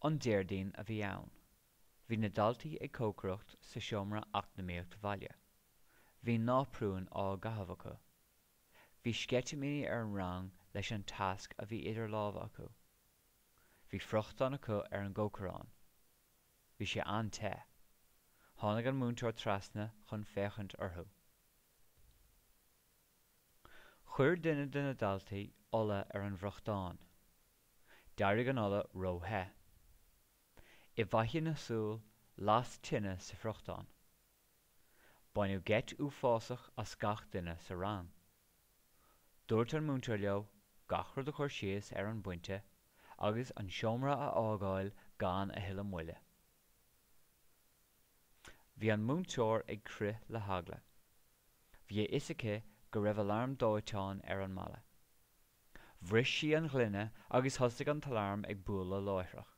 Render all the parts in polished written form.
An Déardaoin a bhí ann. Bhí na daltaí ag cócaireacht sa seomra Eacnamaíocht Bhaile. Bhí náprúin á gcaitheamh acu. Bhí sceitimíní ar an rang leis an tasc a bhí idir lámha acu. Bhí friochtán acu ar an gcócaireán. Bhí sé an-te. Tháinig an múinteoir trasna chun féachaint orthu. Chuir duine de na daltaí ola ar an bhfriochtán. D'éirigh an ola ró-the. I bhfaiteadh na súl, las tine sa bhfriochtán. Baineadh geit uafásach as gach duine sa rang. Dúirt an múinteoir leo gach rud a chur síos ar an bpointe agus an seomra a fhágáil gan a thuilleadh moille. Bhí an múinteoir ag crith le heagla. Bhí a fhios aici go raibh alarm dóiteáin ar an mballa. Bhris sí an ghloine agus thosaigh an t-alarm ag bualadh láithreach.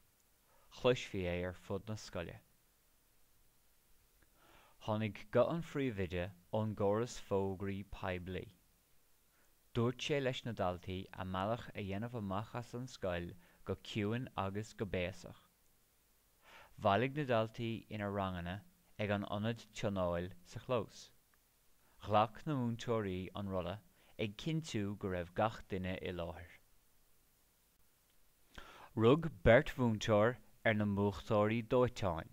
Chloisfí é ar fud na scoile. Tháinig guth an phríomhoide ón gcóras fógraí poiblí. Dúirt sé leis na daltaí a mbealach a dhéanamh amach as an scoil go ciúin agus go béasach. Bhailigh na daltaí ina ranganna ag an ionad tionóil sa chlós. Ghlac na múinteoirí an rolla, ag cinntiú go raibh gach duine i láthair. Rug beirt mhúinteoir ar na múchtóirí dóiteáin.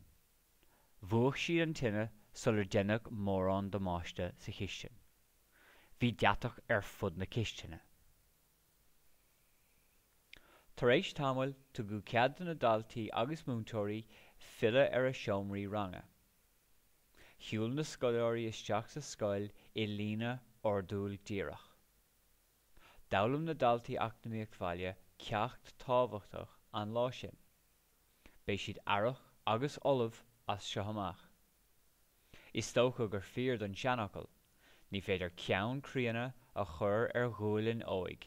Mhúch siad an tine sular deineadh mórán damáiste sa chistin. Bhí deatach ar fud na cistine. Tar éis tamaill, tugadh cead do na daltaí agus múinteoirí filleadh ar a seomraí ranga. Shiúil na scoláirí isteach sa scoil i líne ordúil díreach. D'fhoghlaim na daltaí Eacnamaíocht Bhaile ceacht tábhachtach an lá sin. Beidh siad aireach agus ullamh as seo amach. Is dócha gur fíor don seanfhocal, ní féidir ceann críonna a chur ar ghualainn óig.